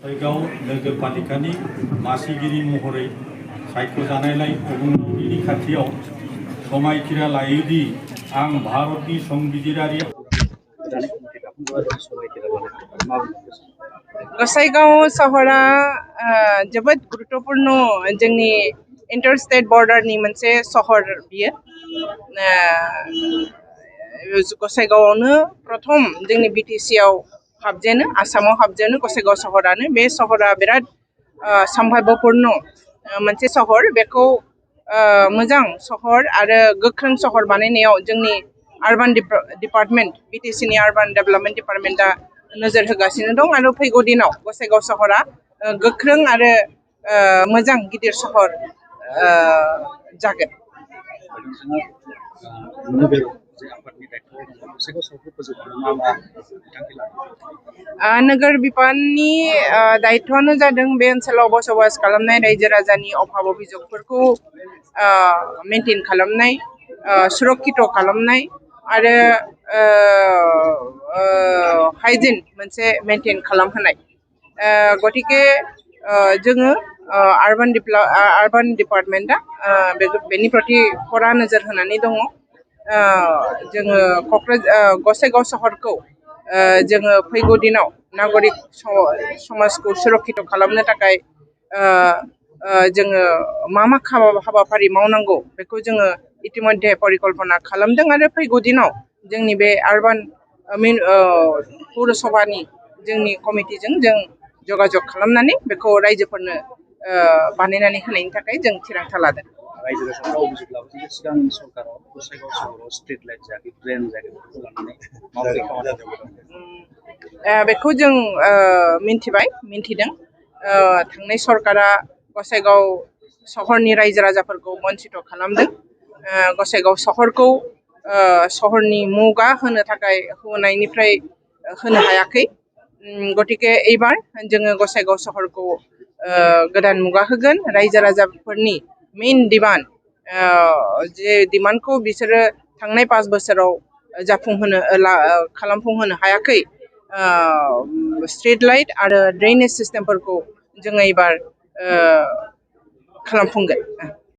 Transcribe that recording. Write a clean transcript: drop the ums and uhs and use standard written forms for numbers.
गसाइगाव नोगोरपालिकानि मासिगिरि महरै सायख'जानायलाय अबंलावरिनि खाथियाव समायखिरा लायोदि आं भारतनि संबिजिरारि गसाइगाव सहरा जोबोद गुरुत्वपूर्ण जोंनि इंटर स्टेट बॉर्डरनि मोनसे सहर बियो गसाइगावआवनो प्रथम जोंनि बिटिसि आव हाबजेनो आसामाव हाबजेनो गसाइगाव सहरानो बे सहरा बिराद सम्भाव्यपूर्ण मोनसे सहर बेखौ मोजां सहर आरो गोख्रों सहर बानायनायाव जोंनि आर्बान डिपार्टमेंट बिटिसि नि आर्बान डेभेलपमेंट डिपार्टमेंटआ नोजोर होगासिनो दं आरो फैगौ दिनाव गसाइगाव सहरा गोख्रों आरो मोजां गिदिर सहर जागोन। नोगोर बिफाननि दायित्वआनो जादों बे ओनसोलाव बसबास खालामनाय रायजो राजानि अभाब अभियोगफोरखौ मेनटेन खालामनाय सुरक्षित खालामनाय आरो हाइजिन मोनसे मेनटेन खालामहोनाय गतिके जोङो आर्बान डिपार्टमेंटआ बेनि प्रति खरा नोजोर होनानै दङ। जोङो गसाइगाव सहरखौ जोङो फैगौ दिनाव नागरिक समाजखौ सुरक्षित खालामनो थाखाय जोङो मा हाबाफारि मावनांगौ बेखौ जोङो इतिमध्ये परिकल्पना खालामदों आरो फैगौ दिनाव जोंनि बे आर्बान पौरसभानि जोंनि कमिटिजों जों जगाजग खालामनानै बेखौ रायजोफोरनो बानायनानै होनायनि थाखाय जों थिरांथा लादों। बेखौ जों मिन्थिदों थांनाय सरकारा गसाइगाव सहरनि रायजो राजाफोरखौ वन्चित खालामदों। गसाइगाव सहरखौ सहरनि मुगा होनो थाखाय होनायनिफ्राय होनो हायाखै गतिके एबार जोङो गसाइगाव सहरखौ गोदान मुगा होगोन। रायजो राजाफोरनि मेइन डिमान्ड जे डिमान्डखौ बिसोरो थांनाय 5 बोसोराव खालामफुंहोनो हायाखै स्ट्रीट लाइट आरो ड्रेनेज सिस्टेमफोरखौ जोङो एबार खालामफुंगोन।